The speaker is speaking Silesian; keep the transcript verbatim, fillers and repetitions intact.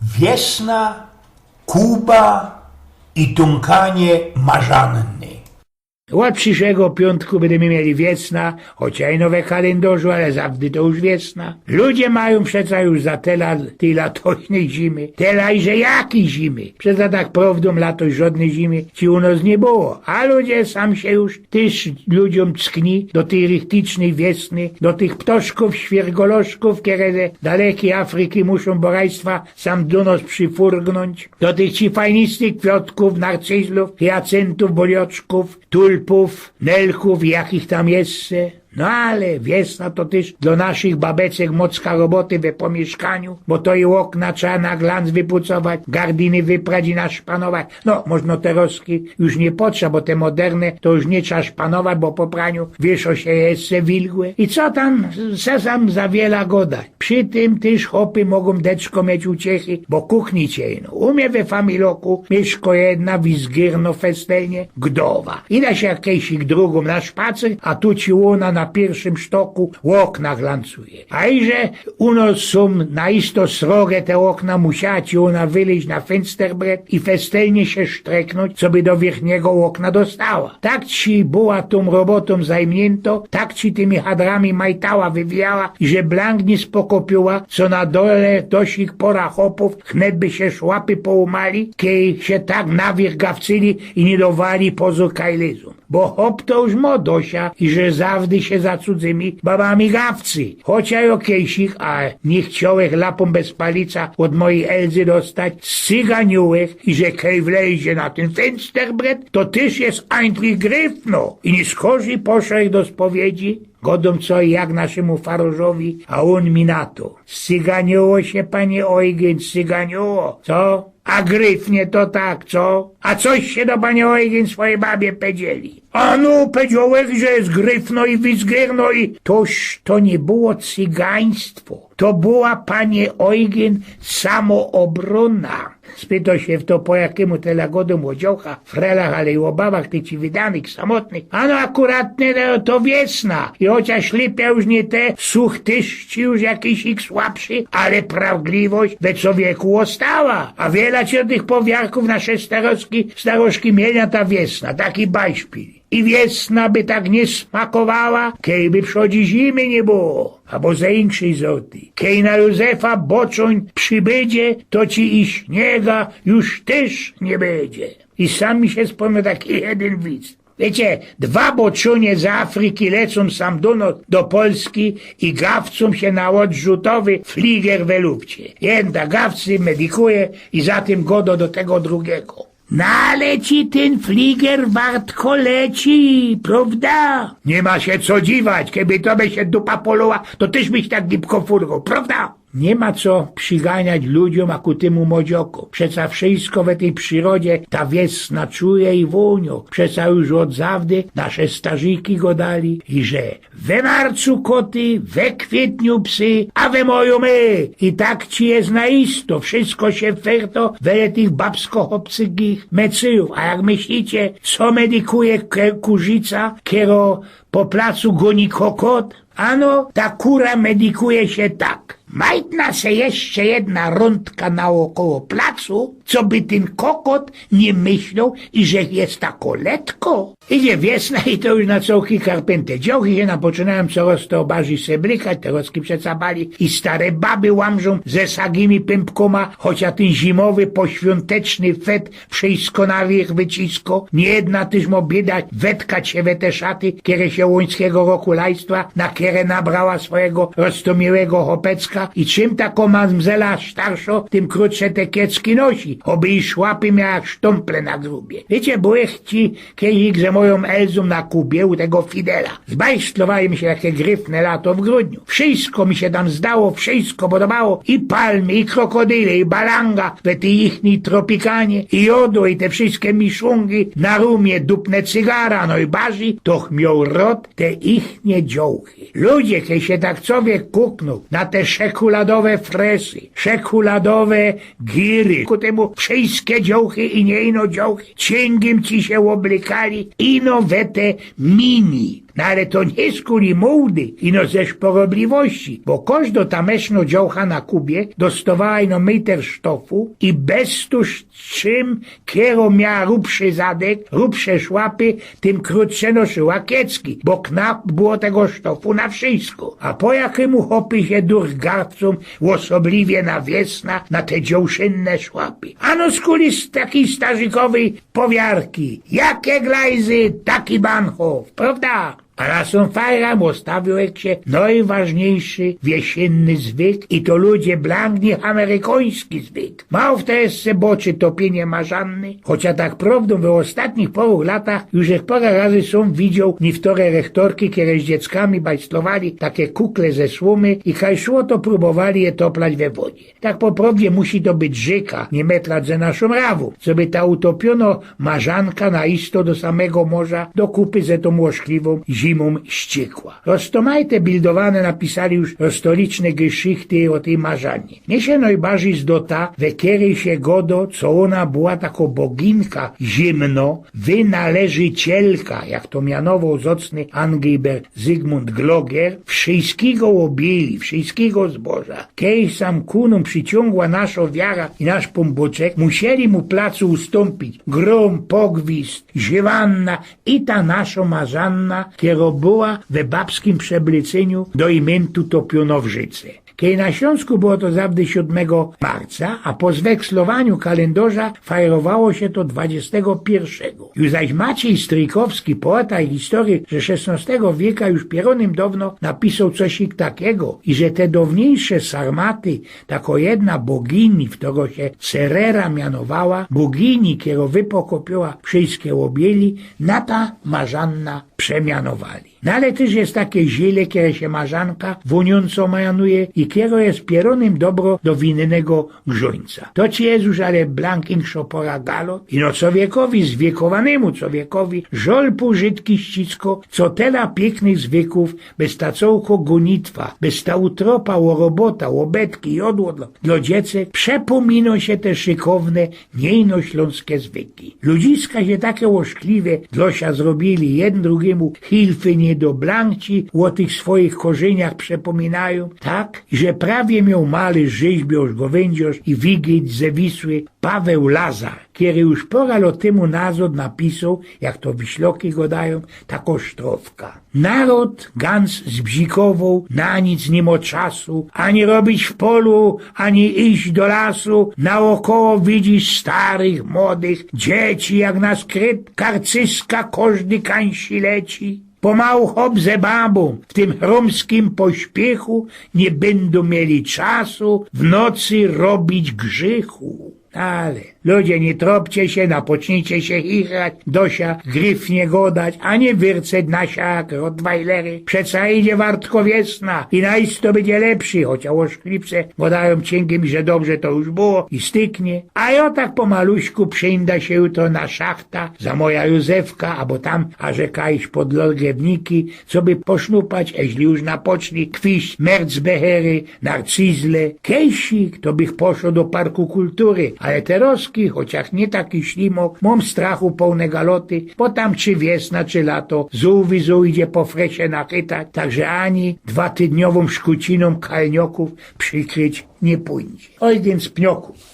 Wiesna, Kuba i tunkanie marzanny. Ôd prziszłego piōntku bydymy mieli wiesna, chociŏż ino we kalyndŏrzu, ale zawdy to już wiesna. Ludzie majōm przeca już za tela tyj latośnyj zimy. Tela i że jakij zimy? Przeca tak prŏwdōm latoś żŏdnyj zimy ci u nŏs niy było. A ludzie sam sie już tyż ludziōm ckni do tyj richticznyj wiesny, do tych ptoszkōw, świyrgoloszkōw, kere ze dalekij Afryki muszōm borajstwa sam do nŏs przifurgnōńć, do tych ci fajnistych kwiŏtkōw, narcyzlōw, hijacyntōw, boliŏczkōw, tulpōw, nelkōw i jakich tam jeszcze. No ale wiesna to tyż do naszych babecek mocka roboty we pōmiyszkaniu, bo to i ôkna trzeba na glanc wypucować, gardiny wyprać i naszpanować. No, możno te rŏzki już niy potrzeba, bo te moderne to już niy trzeba szpanować, bo po praniu wiyszŏ sie jeszcze wilgłe. I co tam se sam za wiela godać? Przi tym tyż chopy mogōm deczko mieć uciechy, bo kuknijcie ino. U mie we familoku miyszkŏ jedna wizgyrno festelnie gdowa. Ida sie jakejś drugōm na szpacer, a tu ci ôna na piyrszym sztoku ôkna glancuje. A iże u nŏs sōm na isto srogie te ôkna, musiała ci ôna wylyźć na fynsterbrett i festelnie sie sztreknōńć, coby do wierchnigo ôkna dostała. Tak ci była tōm robotōm zajmiyntŏ, tak ci tymi hadrami majtała, wywijała, iże blank niy spokopiła, co na dole dosik pora chopōw wnet by sie szłapy połōmali, kej sie tak na wierch gawcyli i niy dŏwali pozōr kaj lyzōm. Bo chop to już mŏ dosia, iże zawdy sie za cudzymi babami gawcy. Chociŏż jŏ kejsik, a niy chciołech lapōm bez palica ôd mojij Elzy dostać, scyganiōłech, iże kej wlezie na tyn fynsterbrett, to tyż je eigentlich gryfno. I niy skorzij poszołech do spowiedzi, godōm co i jak naszymu farŏrzowi, a ôn mi na to: Scyganiōło sie, panie Ojgyn, scyganiōło, co? A gryfnie to tak, co? A coś sie do, panie Ojgyn, swojij babie pedzieli? A no, pedziołech, że je gryfno i wizgyrno i toż to niy było cygaństwo. To była, panie Ojgyn, samoobrōna. Spytŏ sie w to, po jakymu tela godōm ô dziołchach, frelach, ale i ô babach, tych ci wydanych, samotnych. A no, akuratnie to, to wiesna. I chociŏż lipia już niy te, such tyż ci już jakiś ich słabszy, ale prawdliwość we czowieku ôstała. A wiela ci do tych powiarkōw nasze staroszki, staroszki mieli na ta wiesna. Taki bajszpil. I wiesna by tak niy smakowała, kejby przodzi zimy niy było. Abo ze inkszyj zorty. Kej na Józefa boczōń przibydzie, to ci i śniega już tyż niy bydzie. I sam mi sie spōmniōł taki jedyn wic. Wiycie, dwa boczōnie z Afryki lecōm sam do nŏs, do Polski i gawcōm sie na ôdrzutowy fliger we lufcie. Jedyn ta gawcy, medikuje i za tym godŏ do tego drugigo: „No ale ci tyn fliger wartko leci, prŏwda?” Niy ma sie co dziwać, kejby tobie sie dupa poloła, to tyż byś tak gibko furgoł, prŏwda? Niy ma co prziganiać ludziōm, a ku tymu modziokōm. Przeca wszysko we tyj przirodzie ta wiesna czuje i wōniŏ. Przeca już ôd zawdy nasze starziki godali, iże we marcu koty, we kwietniu psy, a we moju my. I tak ci je na isto, wszysko sie ferto wele tych babsko-chopskich mecyjōw. A jak myślicie, co medikuje ke-, kurzica, kero po placu gōni kokot? Ano, ta kura medikuje sie tak: „Majtna se jeszcze jedna rōndka naôkoło placu, coby tyn kokot niy myśloł, iże je tako letko.” Idzie wiesna i to już na cołki karpynty. Dziołchy sie nam poczynajōm corŏz to bardzij seblykać, te rŏzki przeca bali i stare baby łamrzōm ze sagimi pympkōma, chociŏż tyn zimowy, poświōnteczny fet wszysko na wierch wycisko. Niy jedna tyż mŏ biydać wetkać sie we te szaty, kere sie łońskigo roku lajstwa, na kere nabrała swojigo roztōmiłego chopecka i czym tako mamzela starszŏ, tym krōtsze te kiecki nosi, ôby i szłapy miała jak sztōmple na grubie. Wiycie, bo jech ci kejsik ze mojōm Elzōm na Kubie u tego Fidela. Zbajsztlowali my sie takie gryfne lato w grudniu. Wszysko mi sie tam zdało, wszysko podobało. I palmy, i krokodyle, i balanga we tyj ichnyj tropikanie, i jodo, i te wszyske miszungi na rumie, dupne cygara, no i bardzij toch mioł rŏd te ichnie dziołchy. Ludzie, kej sie tak cowiek kuknōł na te szekuladowe fresy, szekuladowe giry, ku tymu wszyske dziołchy i niy ino dziołchy, ciyngiym ci sie ôblykali, ino we te mini. No ale to niy skuli mōłdy, ino ze szporobliwości, bo kożdo tamyszno dziołcha na Kubie dostowała ino mejter sztofu i bez to czym, kiero miała rubszy zadek, rubsze szłapy, tym krōtsze noszyła kiecki, bo knap było tego sztofu na wszysko. A po jakymu chopy sie durch garcōm, ôsobliwie na wiesna, na te dziołszynne szłapy. Ano skuli z takij starzykowyj powiarki: jake glajzy, taki banhof, prowda? A na sōm fajram ôstawiōł sie nojważniyjszy wiesynny zwyk, i to, ludzie, blank niy amerykański zwyk. Mał fto jeszcze boczy topiynie marzanny, chocia tak prowdōm we ôstatnich paru latach już ich pora razy sōm widzioł niywtore rechtorki, kere z dzieckami bajslowali take kukle ze słōmy i kaj szło, to prōbowali je toplać we wodzie. Tak po prowdzie musi to być rzeka, niy metra ze naszōm rawōm, coby ta utopiōno marzanka na isto do samego morza do kupy ze tōm ôszkliwōm zimōm ściykła. Roztomajte bildowane napisali już roztoliczne geszichty ô tyj marzanie. Mie sie nojbardzij zdo ta, we kerej sie godo, co ôna była tako boginka zimno, wynależycielka, jak to mianowoł zocny Angelbert Zygmunt Gloger, wszyskigo ôbieli, wszyskigo zboża. Kej sam ku nōm prziciōngła naszo wiara i nasz pōnbōczek, musieli mu placu ustōmpić grōm, pogwizd, ziwanna i ta naszo marzanna, kero była we babskim przeblycyniu do imyntu topiōno w rzyce. Kej na Ślōnsku było to zawdy siōdmego marca, a po zwekslowaniu kalendorza fajrowało sie to dwudziestego piyrszego. Już zaś Maciej Strykowski, poeta i historyk ze szesnostego wieka, już pierōnym downo napisoł coś takigo, i że te downiyjsze Sarmaty, tako jedna bogini, ftoro sie Cerera mianowała, bogini, kero wypokopiyła wszyske ôbieli, na ta marzanna przemianowali. No ale tyż je take zile, kere sie marzanka wōniōnco mianuje i kero je pierōnym dobro do winnego grzuńca. To ci je już ale blank inkszo pora galot, ino cowiekowi, zwiekowanym cowiekowi, żol pużytki ścisko, co tela piyknych zwykōw, bez ta cołko gonitwa, bez ta utropa ô robota, ô betki i ôdło dlo, dlo dziecek, przepōmino sie te szykowne, niy ino ślōnske zwyki. Ludziska sie take ôszkliwe dlo sia zrobiyli, jedyn drugimu hilfy niy do, blank ci ô tych swojich korzyniach przepōminajōm, tak, że prawie mioł mały rzeźbiŏrz, gŏwyndziŏrz i wigieć ze Wisły Paweł Lazar, kery już pora lot tymu nazŏd napisoł, jak to Wiśloki gŏdajōm, takŏ sztrofka. Naród gans zbzikowoł, na nic niy mŏ czasu, ani robić w polu, ani iś do lasu. Naôkoło widzisz starych, młodych, dzieci, jak na skryt karcyska kożdy kańsi leci. Pomału chop ze babōm w tym chryjskim pośpiychu niy byndōm mieli czasu w nocy robić grzychu. Ale ludzie, niy tropcie sie, napocznijcie sie chichrać, do sia gryfnie gŏdać, a niy wyrceć na sia jak rottweilery. Przeca idzie wartko wiesna i najs to bydzie lepszy, chociŏż ôszklipce gŏdajōm ciynkim, że dobrze to już było i styknie. A jŏ tak pomaluśku przińda sie jutro na szachtã za mojã Józefkã, abo tam, a rzeka iś pod Logewniki, coby posznupać, eźli już napoczli kwiś mercbehery, narcyzle. Kejsik to bych poszoł do Parku Kultury, ale terŏzki, chociŏż niy taki ślimok, mōm strachu połne galoty, bo tam czy wiesna, czy lato, zōłwizōł idzie po fresie nachytać, tak że ani dwatydniowōm szkucinōm kalniŏkōw przikryć niy pōńdzie. Ôj, dym z pniŏkōw.